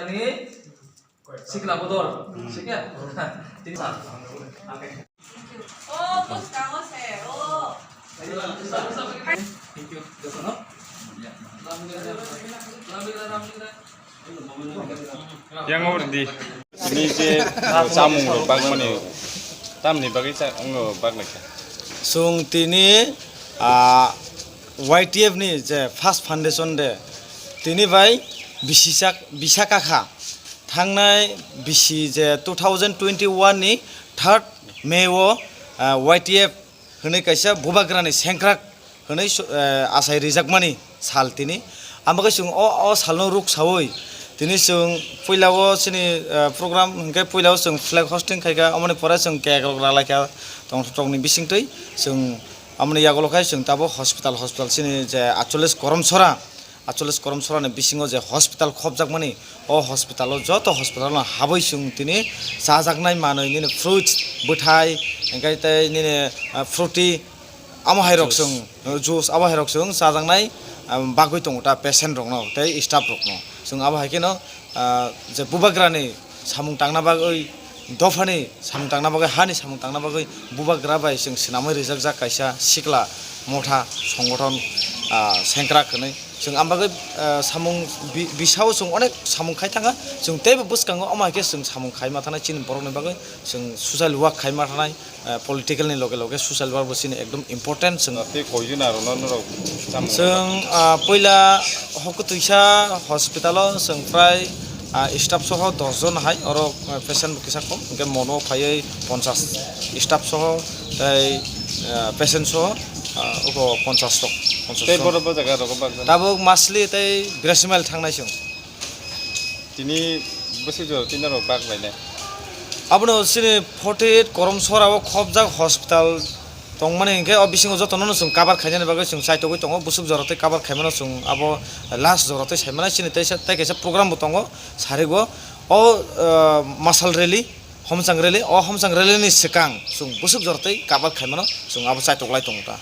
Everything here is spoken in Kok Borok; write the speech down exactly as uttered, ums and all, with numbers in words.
Ni sikla bodol, sikya? Tini sa. Oh, boskango se, oh. Thank you. Jotono. Yang ori di. Ini je samung rok bagmani, tamni bagwi sa, wngo baglaikha. Chwng tini, ah, Y T F ni je first foundation de, tini bai bisi sak, bisa kakha. Thangnai bisi je two thousand twenty-one ni third May o, ah, Y T F hwnwi kaisa bubagrani sengkrak hwnwi su-, eh, achai rijakmani sal tini. Amo khe chwng o, o salno ruk saui tini chwng puila o chini, eh, program hwnkhe puila o chwng flag hosting khaikha, omoni pore chwng cake rok ralaikha tongthok tongni bisingtwi chwng. Amoni yagulo khe chwng tabuk hospital, hospital chini je atchollish Koromsora, atchollish Koromsora ni bisingo je hospital khopjakmani, o hospital o joto hospital no habwi chwng tini chajaknai manwi nini fruits, bwthai, hwnkhe tei nini, ah, fruity, amo hai rok chwng, juice, abo hai rok chwng chajaknai, ah, bagwi tongo ta patient rok no tei staff rok no. Chwng abo hai kheno, ah, je bubagrani samung tangna bagwi, dophani samung tangna bagwi, hani samung tangna bagwi bubagra bai chwng swnamwi rijakjak kaisa sikla motha songothon, ah, sengkrak hwnwi. Chwng ang bagwi, ah, samung bi-, bisao chwng onek samung khai thangkha, chwng teibo bwskango omo hai khe chwng samung khaima thanai chini borokni bagwi chwng social work khaima thanai. Ah, political ni loge loge social work bo chini ekdom important chwng. Ah, tei koijon aro no norok chamung chwng, ah, puila hokutwisa hospital o chwng prai, ah, staff soho dos jon hai, oro, ah, patient bo kisa kom, hwnkhe mono phaiwi ponchas staff soho tei, ah, patient soho, ah, uko ponchas tok, ponchas tei jon. Borok bo jaga rogo bagjan. Tabuk masli tei birasi mile thangnai chwng. Tini bwswk jora tini norok bak lainai? Abono chini forty eight Koromsora o khopjak hospital tongmani hinkhe o bisingo jotono no chwng cover khainani bagwi chwng chaitogwi tongo, bwswk jora tei cover khaimano chwng abo last jora tei saimano chini teisa, tei kaisa program bo tongo sarigo o, ah, mashal rally, homchang rally, o homchang rally ni swkang chwng bwswk jora tei cover khaimano chwng abo chaitoklai tongo ta.